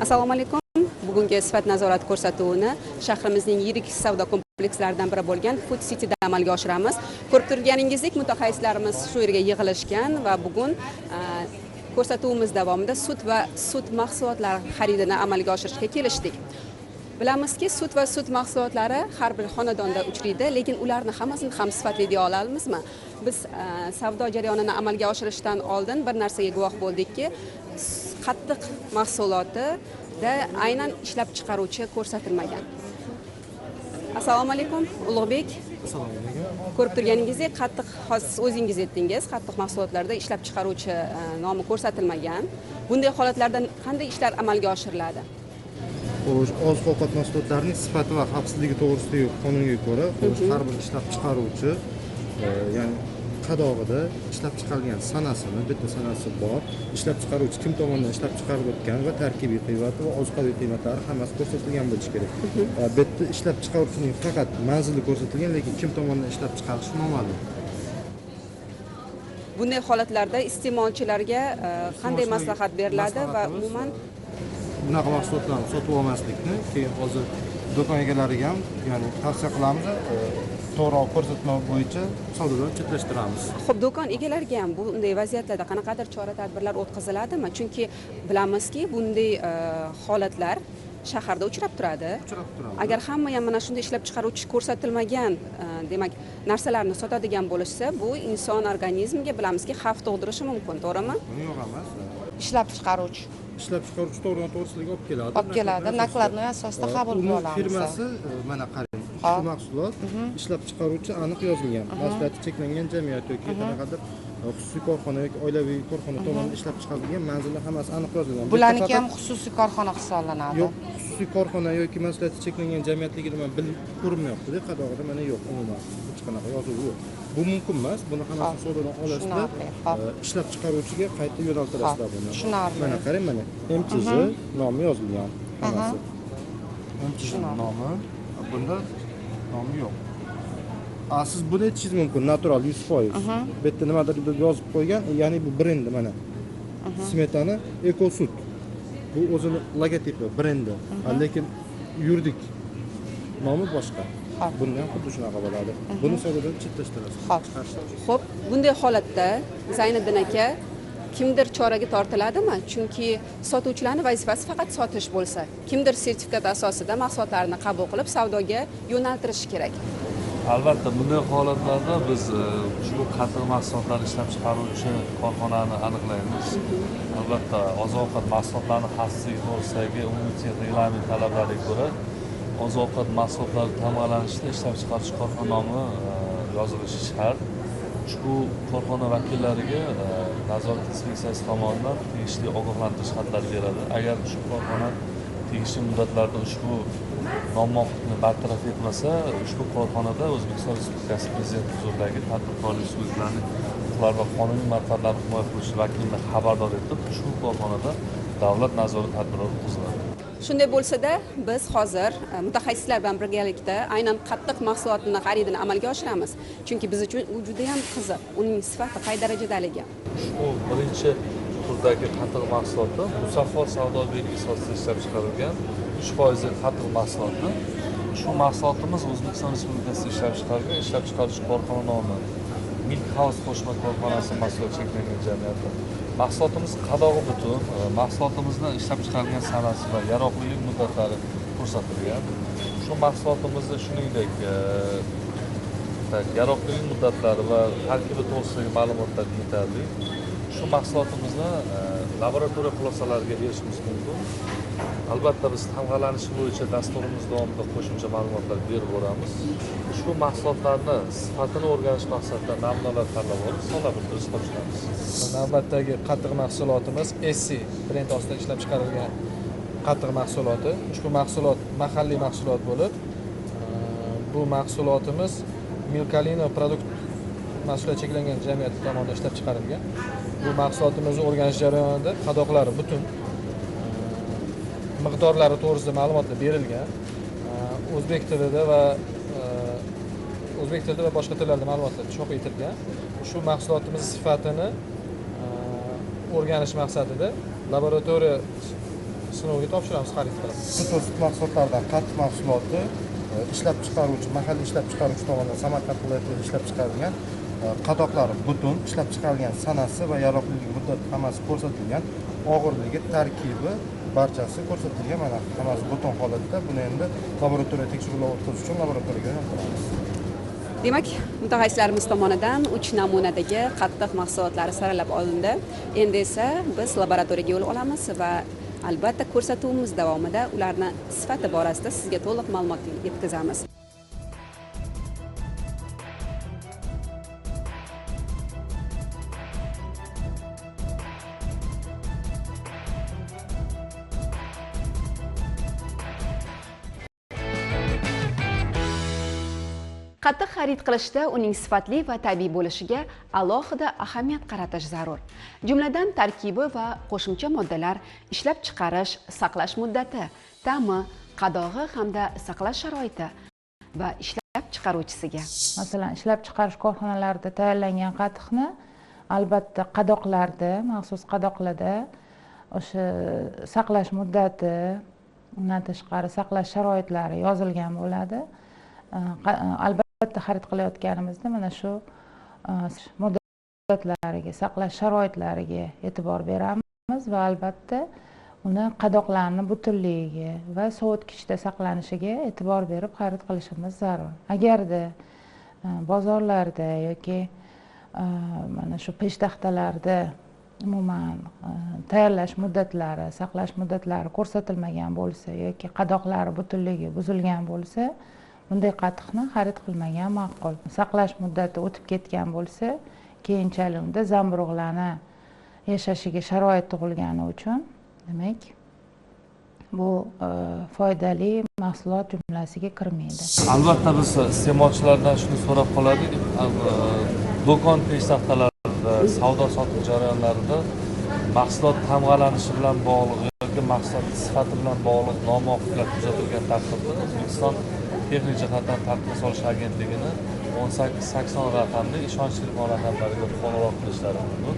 Assalomu alaykum. Bugungi sifat nazorati ko'rsatuvini shahrimizning yirik savdo komplekslaridan biri bo'lgan Food Cityda amalga oshiramiz. Ko'rib turganingizdek, mutaxassislarimiz shu yerga yig'ilishgan va bugun ko'rsatuvimiz davomida sut va sut mahsulotlari xaridini amalga oshirishga kelishdik. Bilamizki, sut va sut mahsulotlari har bir xonadonda uchraydi, lekin ularni hammasini ham sifatli deya olamizmi? Biz savdo jarayonini amalga oshirishdan oldin bir narsaga guvoh bo'ldikki, qattiq mahsulotida aynan ishlab chiqaruvchi ko'rsatilmagan. Assalomu alaykum, Ulug'bek. Assalomu alaykum. Ko'rib turganingizdek, qattiq, hozir o'zingiz aytdingiz, qattiq mahsulotlarda ishlab chiqaruvchi nomi ko'rsatilmagan. Bunday holatlarda qanday ishlar amalga oshiriladi? Xo'sh, oziq-ovqat mahsulotlarining sifati va xavfsizligi to'g'risidagi qonunga ko'ra, xo'sh, har bir ishlab chiqaruvchi, ya'ni qadog'ida ishlab chiqarilgan sanasini, bitta sanasi bor, ishlab chiqaruvchi kim tomonidan ishlab chiqarilayotgan va tarkibiy qiymati va ozuqaviy qiymatlari hammasi ko'rsatilgan bo'lishi kerak. Bu yerda ishlab chiqaruvchining faqat manzili ko'rsatilgan, lekin kim tomonidan ishlab chiqarilishi noma'lum. Bunday holatlarda iste'molchilarga qanday maslahat beriladi va umuman bunaqa mahsulotlarni sotib olmaslikni, keyin hozir do'kon egalariga ham, ya'ni tavsiya qilamiz, to'g'riroq ko'rsatma bo'yicha savdodan chetlashtiramiz. Xo'p, do'kon egalariga ham bunday vaziyatlarda qanaqadir chora-tadbirlar o'tkaziladimi? Chunki bilamizki, bunday holatlar shaharda uchrab turadi. Uchrab turadi. Agar hamma ham mana shunday ishlab chiqaruvchi ko'rsatilmagan, demak, narsalarni sotadigan bo'lishsa, bu inson organizmiga bilamizki xavf tug'dirishi mumkin, to'g'rimi? Yo'q emas. Ishlab chiqaruvchi. Ishlab chiqaruvchi to'g'ridan to'g'ri sizlarga olib keladi. Olib keladi, nakladnoy asosida qabul qila olamiz. Firmasi, mana qarang, ushbu mahsulot ishlab chiqaruvchi aniq yozilgan. Mas'uliyati cheklangan jamiyat yoki qanaqadir xususiy korxona yoki oilaviy korxona tomonidan ishlab chiqarilgan, manzili hammasi aniq yozilgan. Bularniki ham xususiy korxona hisoblanadi. Yo'q, xususiy korxona yoki mas'uliyati cheklangan jamiyatligini men bilib ko'rinmayapti-da, qadog'ida mana yo'q umuman. Hech qanaqa yozuv yo'q. Bu mumkin emas. Buni hammasini savdodan olasizlar, ishlab chiqaruvchiga qayta yo'naltirasizlar buni. Tushunarli. Mana qarang, mana MCZ nomi yozilgan hammasi. MCZ nomi, bunda nomi yo'q. Siz buni aytishingiz mumkin, natural 100%. Bu yerda nimadir deb yozib qo'ygan, ya'ni bu brendi mana. Smetana Eko Sut. Bu o'zini logotipi, brendi. Lekin yuridik nomi boshqa. Bunda ham xuddi shunaqa bo'ladi. Buni savdodan chetlashtirasiz. Xo'p, bunday holatda Zayniddin aka kimdir choraga tortiladimi? Chunki sotuvchilarning vazifasi faqat sotish bo'lsa, kimdir sertifikat asosida mahsulotlarni qabul qilib savdoga yo'naltirishi kerak. Albatta, bunday holatlarda biz ushbu qatiq mahsulotlarni ishlab chiqaruvchi korxonani aniqlaymiz. Albatta, oziq-ovqat mahsulotlarining xavfsizligi to'g'risidagi umumiy reglament talablariga ko'ra oziq-ovqat mahsulotlari tamg'alanishida ishlab chiqaruvchi korxona nomi yozilishi shart. Ushbu korxona vakillariga nazorat inspeksiyasi tomonidan tegishli ogohlantirish xatlari beradi. Agar ushbu korxona tegishli muddatlarda ushbu muammoni bartaraf etmasa, ushbu korxonada O'zbekiston Respublikasi Prezidenti huzuridagi tadbirkorlik subyektlarning huquqlari va qonuniy manfaatlarini himoya qiluvchi vakilni xabardor etib, ushbu korxonada davlat nazorati tadbirlari o'tkaziladi. Shunday bo'lsa-da, biz hozir mutaxassislar bilan birgalikda aynan qattiq mahsulotni xaridini amalga oshiramiz. Chunki biz uchun u juda ham qiziq, uning sifati qay darajadaligi. Ushbu birinchi turdagi qatiq mahsuloti Musaffo savdo belgisi ostida ishlab chiqarilgan 3% qatiq mahsuloti. Ushbu mahsulotimiz O'zbekiston Respublikasida ishlab chiqarilgan, ishlab chiqaruvchi korxona nomi Milk House qo'shma korxonasi mas'uliyati cheklangan jamiyati. Mahsulotimiz qadog'i butun, mahsulotimizni ishlab chiqarilgan sanasi va yaroqlilik muddatlari ko'rsatilgan. Shu mahsulotimizni shuningdek yaroqlilik muddatlari va tarkibi to'g'risidagi ma'lumotlar yetarli. Shu mahsulotimizni laboratoriya xulosalariga berishimiz mumkin. Albatta, biz tamg'alanishi bo'yicha dasturimiz davomida qo'shimcha ma'lumotlar berib boramiz. Ushbu mahsulotlarni sifatini o'rganish maqsadida namunalar tanlab olib, sonlab bildirish topshiramiz. Navbatdagi qatiq mahsulotimiz Essi brend ostida ishlab chiqarilgan qatiq mahsuloti. Ushbu mahsulot mahalliy mahsulot bo'lib, bu mahsulotimiz Milkalino produkt mas'uliyati cheklangan jamiyati tomonidan ishlab chiqarilgan. Bu mahsulotimizni o'rganish jarayonida qadoqlari butun, miqdorlari to'g'risida ma'lumotlar berilgan. O'zbek tilida va boshqa tillarda ma'lumotlar chop etilgan. Shu mahsulotimiz sifatini o'rganish maqsadida laboratoriya sinovga topshiramiz, xarid qilib. Sut va sut mahsulotlaridan qatiq mahsuloti ishlab chiqaruvchi, mahalliy ishlab chiqaruvchi tomonidan Samarqand viloyatida ishlab chiqarilgan, qadoqlari butun, ishlab chiqarilgan sanasi va yaroqlilik muddati hammasi ko'rsatilgan, og'irligi, tarkibi barchasi ko'rsatilgan, mana hammasi butun holatda. Buni endi laboratoriya tekshiruvlar o'tkazish uchun laboratoriyaga yo'naltiramiz. Demak, mutaxassislarimiz tomonidan 3 namunadagi qatiq mahsulotlari saralab olindi. Endi esa biz laboratoriyaga yo'l olamiz va albatta ko'rsatuvimiz davomida ularni sifati borasida sizga to'liq ma'lumot yetkazamiz. Qatiq xarid qilishda uning sifatli va tabiiy bo'lishiga alohida ahamiyat qaratish zarur. Jumladan, tarkibi va qo'shimcha moddalar, ishlab chiqarish, saqlash muddati, ta'mi, qadog'i hamda saqlash sharoiti va ishlab chiqaruvchisiga. Masalan, ishlab chiqarish korxonalarida tayyorlangan qatiqni albatta qadoqlarda, maxsus qadoqlarda o'sha saqlash muddati, undan tashqari saqlash sharoitlari yozilgan bo'ladi. Albatta xarid qilayotganimizda mana shu muddatlariga, saqlash sharoitlariga e'tibor beramiz va albatta uni qadoqlarni butunligiga va sovutgichda saqlanishiga e'tibor berib xarid qilishimiz zarur. Agarda bozorlarda yoki mana shu peshtaxtalarda umuman tayyorlash muddatlari, saqlash muddatlari ko'rsatilmagan bo'lsa yoki qadoqlari butunligi buzilgan bo'lsa, bunday qatiqni xarid qilmagan ma'qul. Saqlash muddati o'tib ketgan bo'lsa, keyinchalik unda zamburug'larni yashashiga sharoit tug'ilgani uchun, demak, bu foydali mahsulot jumlasiga kirmaydi. Albatta biz iste'molchilardan shuni so'rab qoladik. Do'kon peshtaxtalarida, savdo-sotiq jarayonlarida mahsulot tamg'alanishi bilan bog'liq yoki mahsulot sifati bilan bog'liq nomuvofiqliklar kuzatilgan taqdirda O'zbekiston texnik jihatdan tartibga solish agentligini 1880 raqamli ishonch telefon raqamlariga qo'ng'iroq qilishlari mumkin.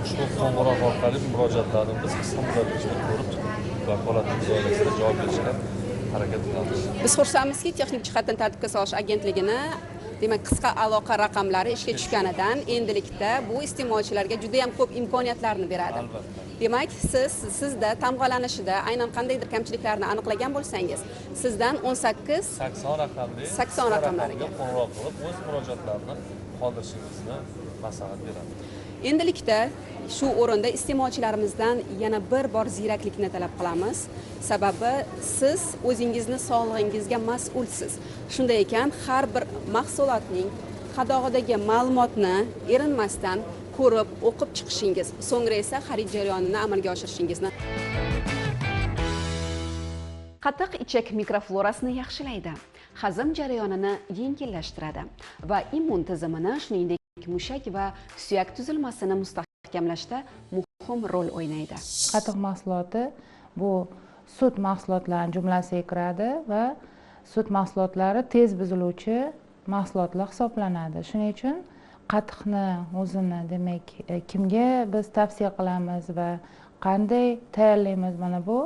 Ushbu qo'ng'iroq orqali murojaatlarni biz qisqa muddat ichida ko'rib chiqib, vakolatli doirasida javob berishga harakat qilamiz. Biz xursandmizki, texnik jihatdan tartibga solish agentligini, demak, qisqa aloqa raqamlari ishga tushganidan endilikda bu iste'molchilarga juda ham ko'p imkoniyatlarni beradi. Albatta. Demak, sizda tamg'alanishida aynan qandaydir kamchiliklarni aniqlagan bo'lsangiz, sizdan 18 80 raqamli 80 raqamlariga qo'ng'iroq qilib, o'z murojaatlarini qoldirishingizni maslahat beramiz. Endilikda shu o'rinda iste'molchilarimizdan yana bir bor ziyraklikni talab qilamiz. Sababi siz o'zingizni sog'lig'ingizga mas'ulsiz. Shunday ekan, har bir mahsulotning qadog'idagi ma'lumotni erinmasdan ko'rib, o'qib chiqishingiz, so'ngra esa xarid jarayonini amalga oshirishingizni. Qatiq ichak mikroflorasini yaxshilaydi, hazm jarayonini yengillashtiradi va immun tizimini, shuningdek mushak va suyak tuzilmasini mustahkamlashda muhim rol o'ynaydi. Qatiq mahsuloti bu sut mahsulotlarining jumlasiga kiradi va sut mahsulotlari tez buziluvchi mahsulotlar hisoblanadi. Shuning uchun qatiqni o'zini, demak, kimga biz tavsiya qilamiz va qanday tayyorlaymiz, mana bu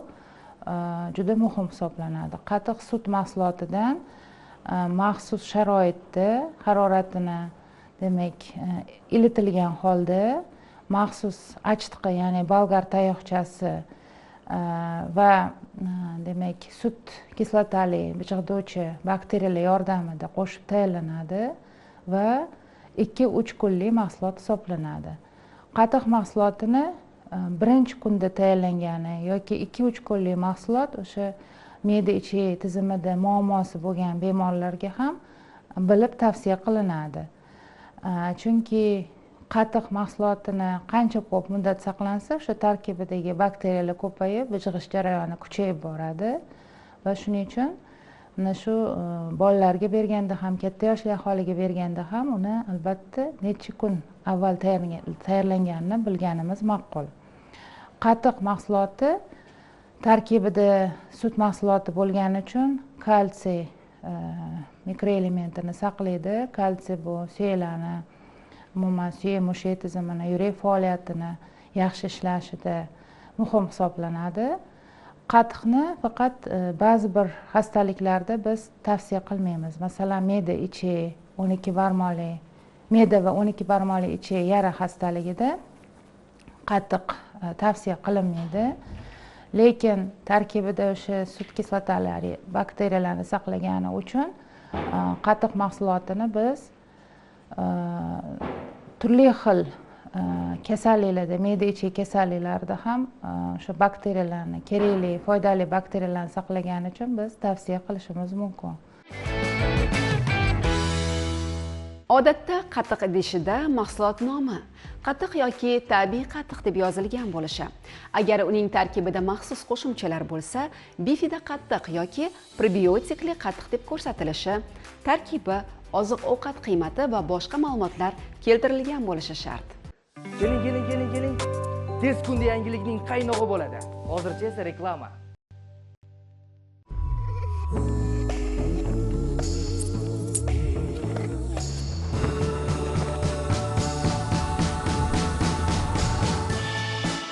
juda muhim hisoblanadi. Qatiq sut mahsulotidan maxsus sharoitda haroratini, demak, ilitilgan holda maxsus achitqi, ya'ni bolgar tayoqchasi va demak sut kislotali bijig'duvchi bakteriyalar yordamida qo'shib tayyorlanadi va 2-3 kunlik mahsulot hisoblanadi. Qatiq mahsulotini birinchi kunda tayyorlangani yoki 2-3 kunlik mahsulot o'sha me'da ichak tizimida muammosi bo'lgan bemorlarga ham bilib tavsiya qilinadi. Chunki qatiq mahsulotini qancha ko'p muddat saqlansa, o'sha tarkibidagi bakteriyalar ko'payib, bijg'ish jarayoni kuchayib boradi va shuning uchun mana shu bolalarga berganda ham, katta yoshli aholiga berganda ham uni albatta necha kun avval tayyorlanganini bilganimiz ma'qul. Qatiq mahsuloti tarkibida sut mahsuloti bo'lgani uchun kalsiy mikroelementini saqlaydi. Kalsiy bu suyaklarni, umuman suyak mushak tizimini, yurak faoliyatini yaxshi ishlashida muhim hisoblanadi. Qatiqni faqat ba'zi bir xastaliklarda biz tavsiya qilmaymiz. Masalan, me'da ichi 12 barmoqli, me'da va 12 barmoqli ichi yara xastaligida qatiq tavsiya qilinmaydi. Lekin tarkibida o'sha sut kislotalari bakteriyalarni saqlagani uchun qatiq mahsulotini biz turli xil kasalliklarda, me'da ichi kasalliklarida ham o'sha bakteriyalarni, kerakli, foydali bakteriyalarni saqlagani uchun biz tavsiya qilishimiz mumkin. Odatda qatiq idishida mahsulot nomi, qatiq yoki tabiiy qatiq deb yozilgan bo'lishi. Agar uning tarkibida maxsus qo'shimchalar bo'lsa, bifida qatiq yoki probiotikli qatiq deb ko'rsatilishi, tarkibi, oziq-ovqat qiymati va boshqa ma'lumotlar keltirilgan bo'lishi shart. Keling, keling, keling, keling. Tez kunda yangilikning qaynog'i bo'ladi. Hozircha esa reklama.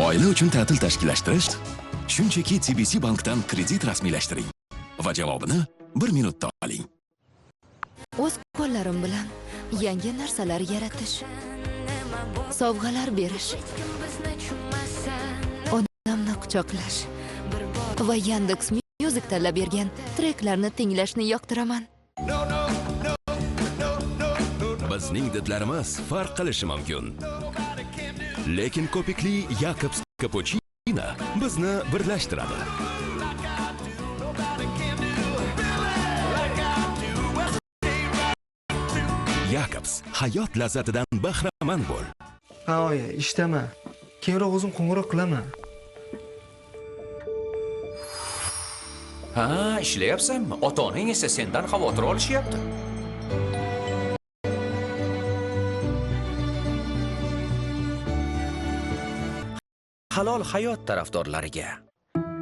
Oila uchun ta'til tashkillashtirish shunchaki TBC bankdan kredit rasmiylashtiring va javobini 1 minutda oling. O'z qo'llarim bilan yangi narsalar yaratish, sovg'alar berish, onamni quchoqlash va Yandex Music tanlab bergan treklarni tinglashni yoqtiraman. Bizning didlarimiz farq qilishi mumkin. Lekin ko'pikli Jacobs Cappuccino bizni birlashtiradi. Jacobs, hayot lazzatidan bahramand bo'l. Ha, oyi, ishdaman. Keyinroq o'zim qo'ng'iroq qilaman. Ha, ishlayapsanmi? Ota-onang esa sendan xavotir olishyapti. Halol hayot tarafdorlariga.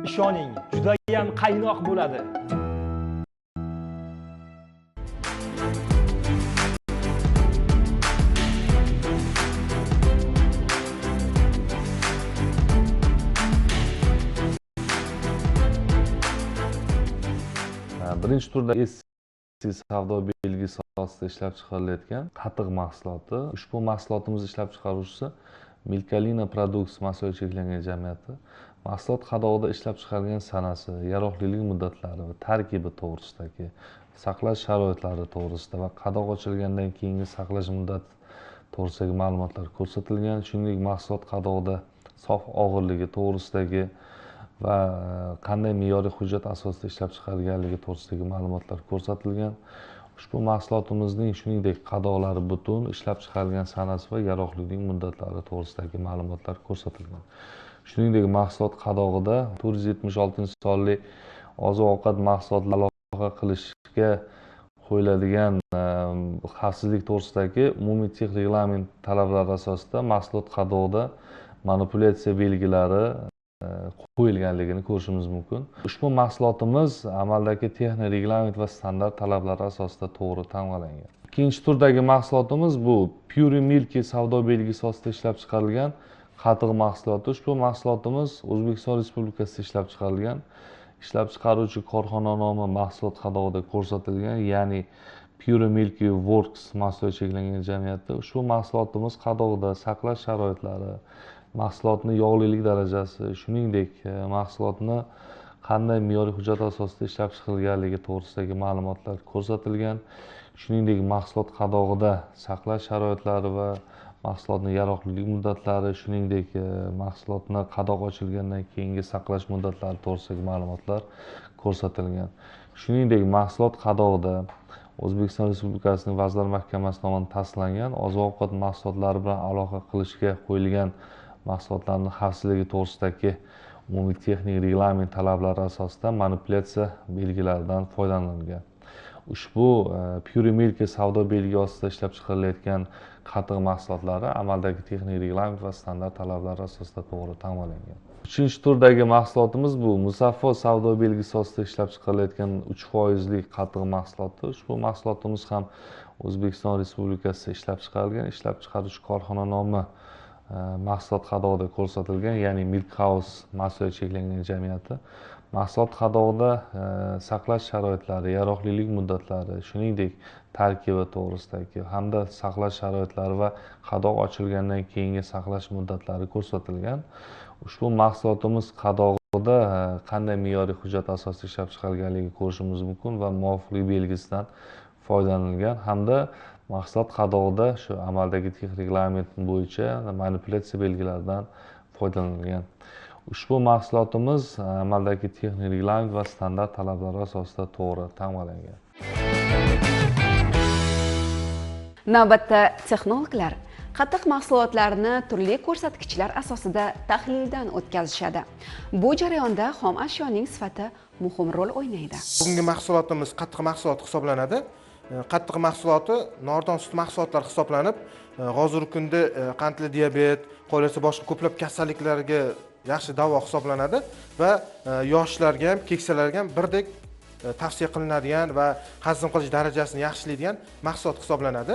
Ishoning, judayam qaynoq bo'ladi. Birinchi turda Essi savdo belgisi ostida ishlab chiqarilayotgan qatiq mahsuloti. Ushbu mahsulotimizni ishlab chiqaruvchisi Milkalina Products mas'uliyati cheklangan jamiyati. Mahsulot qadog'ida ishlab chiqarilgan sanasi, yaroqlilik muddatlari va tarkibi to'g'risidagi, saqlash sharoitlari to'g'risida va qadoq ochilgandan keyingi saqlash muddati to'g'risidagi ma'lumotlar ko'rsatilgan. Shuningdek, mahsulot qadog'ida sof og'irligi to'g'risidagi va qanday me'yoriy hujjat asosida ishlab chiqarilganligi to'g'risidagi ma'lumotlar ko'rsatilgan. Ushbu mahsulotimizning shuningdek qadoqlari butun, ishlab chiqarilgan sanasi va yaroqlilik muddatlari to'g'risidagi ma'lumotlar ko'rsatilgan. Shuningdek, mahsulot qadog'ida 476-sonli oziq-ovqat mahsulotlari aloqa qilishga qo'yiladigan xavfsizlik to'g'risidagi umumiy texnik reglament talablari asosida mahsulot qadog'ida manipulyatsiya belgilari qo'yilganligini ko'rishimiz mumkin. Ushbu mahsulotimiz amaldagi texnik reglament va standart talablari asosida to'g'ri tamg'alangan. Ikkinchi turdagi mahsulotimiz bu Pure Milky savdo belgisi ostida ishlab chiqarilgan qatiq mahsuloti. Ushbu mahsulotimiz O'zbekiston Respublikasida ishlab chiqarilgan. Ishlab chiqaruvchi korxona nomi mahsulot qadog'ida ko'rsatilgan, ya'ni Pure Milky Works mas'uliyati cheklangan jamiyati. Ushbu mahsulotimiz qadog'ida saqlash sharoitlari, mahsulotni yog'lilik darajasi, shuningdek mahsulotni qanday me'yoriy hujjat asosida ishlab chiqilganligi to'g'risidagi ma'lumotlar ko'rsatilgan. Shuningdek, mahsulot qadog'ida saqlash sharoitlari va mahsulotni yaroqlilik muddatlari, shuningdek mahsulotni qadoq ochilgandan keyingi saqlash muddatlari to'g'risidagi ma'lumotlar ko'rsatilgan. Shuningdek, mahsulot qadog'ida O'zbekiston Respublikasining Vazirlar Mahkamasi tomonidan tasdiqlangan oziq-ovqat mahsulotlari bilan aloqa qilishga qo'yilgan mahsulotlarning xavfsizligi to'g'risidagi umumiy texnik reglament talablari asosida manipulyatsiya belgilaridan foydalanilgan. Ushbu Pure Milky savdo belgi ostida ishlab chiqarilayotgan qatiq mahsulotlari amaldagi texnik reglament va standart talablari asosida to'g'ri tamg'alangan. Uchinchi turdagi mahsulotimiz bu Musaffo savdo belgisi ostida ishlab chiqarilayotgan 3% qatiq mahsuloti. Ushbu mahsulotimiz ham O'zbekiston Respublikasida ishlab chiqarilgan. Ishlab chiqaruvchi korxona nomi mahsulot qadog'ida ko'rsatilgan, ya'ni Milk House mas'uliyati cheklangan jamiyati. Mahsulot qadog'ida saqlash sharoitlari, yaroqlilik muddatlari, shuningdek tarkibi to'g'risidagi hamda saqlash sharoitlari va qadoq ochilgandan keyingi saqlash muddatlari ko'rsatilgan. Ushbu mahsulotimiz qadog'ida qanday me'yoriy hujjat asosida ishlab chiqarilganligi ko'rishimiz mumkin va muvofiqlik belgisidan foydalanilgan hamda mahsulot qadog'ida shu amaldagi texnik reglament bo'yicha manipulyatsiya belgilaridan foydalanilgan. Ushbu mahsulotimiz amaldagi texnik reglament va standart talablari asosida to'g'ri tamg'alangan. Navbatda texnologlar qatiq mahsulotlarini turli ko'rsatkichlar asosida tahlildan o'tkazishadi. Bu jarayonda xom ashyoning sifati muhim rol o'ynaydi. Bugungi mahsulotimiz qatiq mahsuloti hisoblanadi. Qatiq mahsuloti nordon sut mahsulotlari hisoblanib, hozirgi kunda qandli diabet, qolaversa boshqa ko'plab kasalliklarga yaxshi davo hisoblanadi va yoshlarga ham, keksalarga ham birdek tavsiya qilinadigan va hazm qilish darajasini yaxshilaydigan mahsulot hisoblanadi.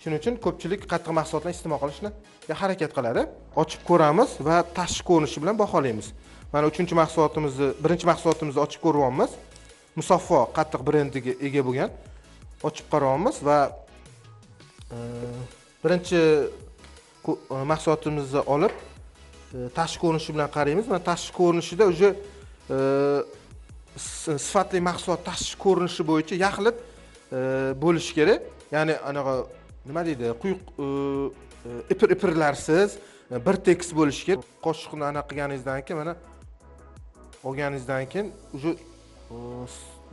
Shuning uchun ko'pchilik qatiq mahsulotlarni iste'mol qilishni harakat qiladi. Ochib ko'ramiz va tashqi ko'rinishi bilan baholaymiz. Mana uchinchi mahsulotimizni, birinchi mahsulotimizni ochib ko'ryapmiz. Musaffo qatiq brendiga ega bo'lgan. Ochib qaraymiz va birinchi mahsulotimizni olib tashqi ko'rinishi bilan qaraymiz. Mana tashqi ko'rinishida уже sifatli mahsulot tashqi ko'rinishi bo'yicha yaxlit bo'lishi kerak. Ya'ni anaqa nima deydi, quyuq ipir-ipirlarsiz bir tekis bo'lishi kerak. Qoshiqni anaqa qilganingizdan keyin, mana olganingizdan keyin уже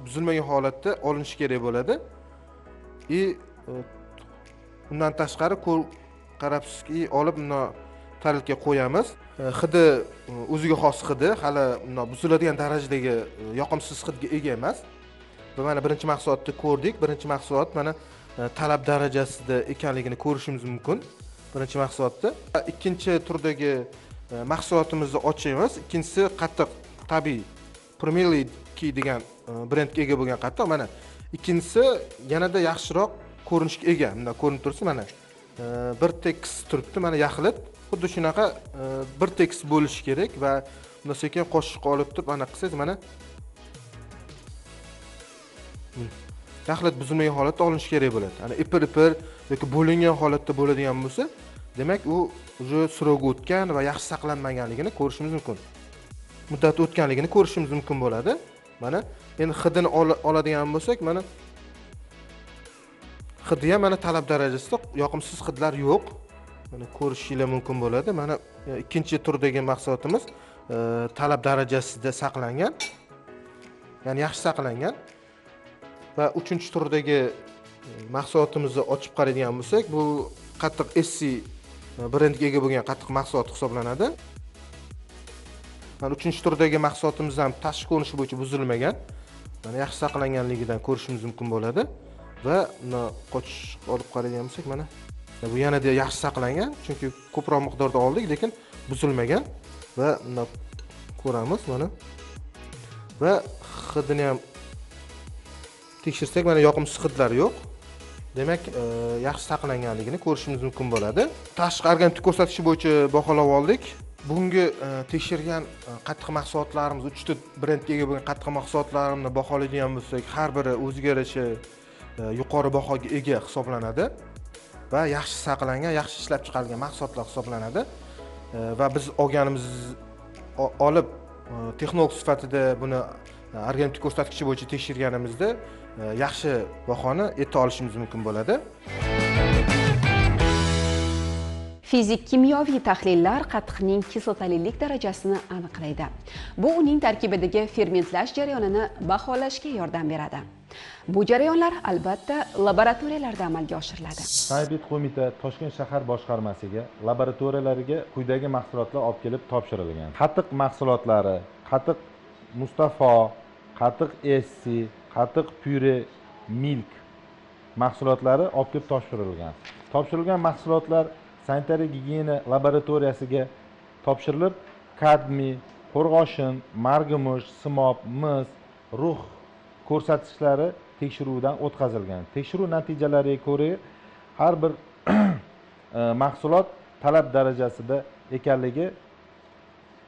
buzilmagan holatda olinishi kerak bo'ladi. Undan tashqari qarabsizki, olib buni tarelkaga qo'yamiz. Hidi o'ziga xos hidi, hali buziladigan darajadagi yoqimsiz hidga ega emas. Va mana birinchi mahsulotni ko'rdik. Birinchi mahsulot mana talab darajasida ekanligini ko'rishimiz mumkin. Birinchi mahsulotda. Ikkinchi turdagi mahsulotimizni ochamiz. Ikkinchisi qatiq tabiiy Promilki degan brendga ega bo'lgan qatiq. Mana ikkinchisi yanada yaxshiroq ko'rinishga ega. Bunda ko'rinib tursa mana bir tekis turibdi, mana yaxlit. Xuddi shunaqa bir tekis bo'lishi kerak va bunda sekin qoshiq olib turib ana qilsangiz mana yaxlit buzilmagan holatda olinishi kerak bo'ladi. Ana ipir-ipir yoki bo'lingan holatda bo'ladigan bo'lsa, demak u уже сроgi o'tgan va yaxshi saqlanmaganligini ko'rishimiz mumkin. Muddati o'tganligini ko'rishimiz mumkin bo'ladi. Mana endi hidini oladigan bo'lsak, mana hidi ham mana talab darajasida yoqimsiz hidlar yo'q. Mana ko'rishingiz mumkin bo'ladi. Mana ikkinchi turdagi mahsulotimiz talab darajasida saqlangan. Ya'ni yaxshi saqlangan. Va uchinchi turdagi mahsulotimizni ochib qaraydigan bo'lsak, bu qatiq Essi brendiga ega bo'lgan qatiq mahsuloti hisoblanadi. Mana uchinchi turdagi mahsulotimiz ham tashqi ko'rinishi bo'yicha buzilmagan. Mana yaxshi saqlanganligidan ko'rishimiz mumkin bo'ladi. Va buni qochish olib qaraydigan bo'lsak, mana bu yanada yaxshi saqlangan, chunki ko'proq miqdorda oldik, lekin buzilmagan. Va buni ko'ramiz mana. Va hidini ham tekshirsak, mana yoqimsiz hidlar yo'q. Demak, yaxshi saqlanganligini ko'rishimiz mumkin bo'ladi. Tashqi organoleptik ko'rsatkichi bo'yicha baholab oldik. Bugungi tekshirgan qatiq mahsulotlarimiz, 3 ta brendga ega bo'lgan qatiq mahsulotlarini baholaydigan bo'lsak, har biri o'ziga yarasha yuqori bahoga ega hisoblanadi va yaxshi saqlangan, yaxshi ishlab chiqarilgan mahsulotlar hisoblanadi. Va biz olganimiz olib texnolog sifatida buni organoleptik ko'rsatkichi bo'yicha tekshirganimizda yaxshi bahoni eta olishimiz mumkin bo'ladi. Fizik kimyoviy tahlillar qatiqning kislotalilik darajasini aniqlaydi. Bu uning tarkibidagi fermentlash jarayonini baholashga yordam beradi. Bu jarayonlar albatta laboratoriyalarda amalga oshiriladi. Sanepidqo'mita Toshkent shahar boshqarmasiga laboratoriyalariga quyidagi mahsulotlar olib kelib topshirilgan. Qatiq mahsulotlari, qatiq Mustafo, qatiq Essi, qatiq Pure Milk mahsulotlari olib kelib topshirilgan. Topshirilgan mahsulotlar sanitariya gigiyena laboratoriyasiga topshirilib, kadmiy, qo'rg'oshin, margumush, simob, mis, rux ko'rsatkichlari tekshiruvdan o'tkazilgan. Tekshiruv natijalariga ko'ra har bir mahsulot talab darajasida ekanligi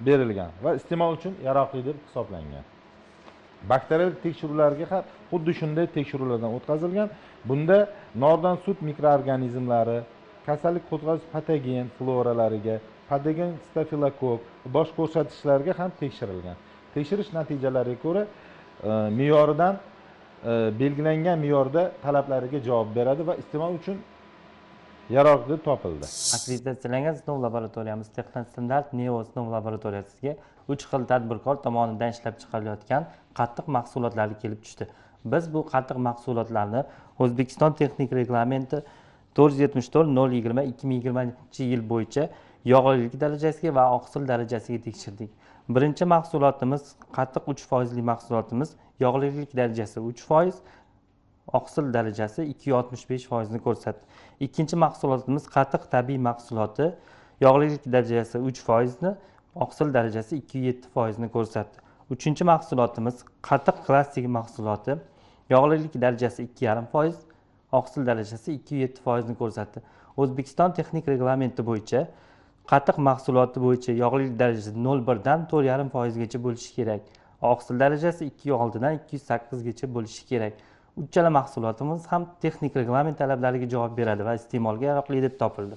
berilgan va iste'mol uchun yaroqli deb hisoblangan. Bakterial tekshiruvlarga ham xuddi shunday tekshiruvlardan o'tkazilgan. Bunda nordan sut mikroorganizmlari, kasallik qo'zg'atuvchi patogen floralariga, patogen stafilokokk bosh ko'rsatishlarga ham tekshirilgan. Tekshirish natijalariga ko'ra me'yoridan belgilangan me'yorda talablariga javob beradi va iste'mol uchun yaroqli deb topildi. Akkreditatsiyalangan sinov laboratoriyamiz Texnostandart Neo sinov laboratoriyasiga 3 xil tadbirkor tomonidan ishlab chiqarilayotgan qatiq mahsulotlari kelib tushdi. Biz bu qatiq mahsulotlarni O'zbekiston texnik reglamenti 474/020/2020 yil bo'yicha yog'lilik darajasiga va oqsil darajasiga tekshirdik. Birinchi mahsulotimiz qatiq 3% mahsulotimiz yog'lilik darajasi 3%, oqsil darajasi 2,65% ni ko'rsatdi. Ikkinchi mahsulotimiz qatiq tabiiy mahsuloti yog'lilik darajasi 3% ni, oqsil darajasi 2,7% ni ko'rsatdi. Uchinchi mahsulotimiz qatiq klassik mahsuloti yog'lilik darajasi 2,5%, oqsil darajasi 2,7% ni ko'rsatdi. O'zbekiston texnik reglamenti bo'yicha qatiq mahsuloti bo'yicha yog'lilik darajasi 0,1 dan 4,5% gacha bo'lishi kerak. Oqsil darajasi 2,6 dan 2,8 gacha bo'lishi kerak. Uchala mahsulotimiz ham texnik reglament talablariga javob beradi va iste'molga yaroqli deb topildi.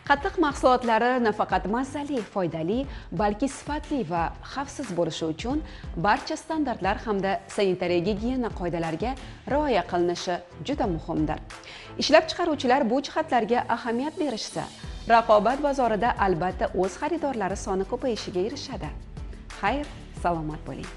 Qatiq mahsulotlari nafaqat mazali, foydali, balki sifatli va xavfsiz bo'lishi uchun barcha standartlar hamda sanitariya gigiyena qoidalariga rioya qilinishi juda muhimdir. Ishlab chiqaruvchilar bu jihatlarga ahamiyat berishsa, raqobat bozorida albatta o'z xaridorlari soni ko'payishiga erishadi. Xayr, salomat bo'ling.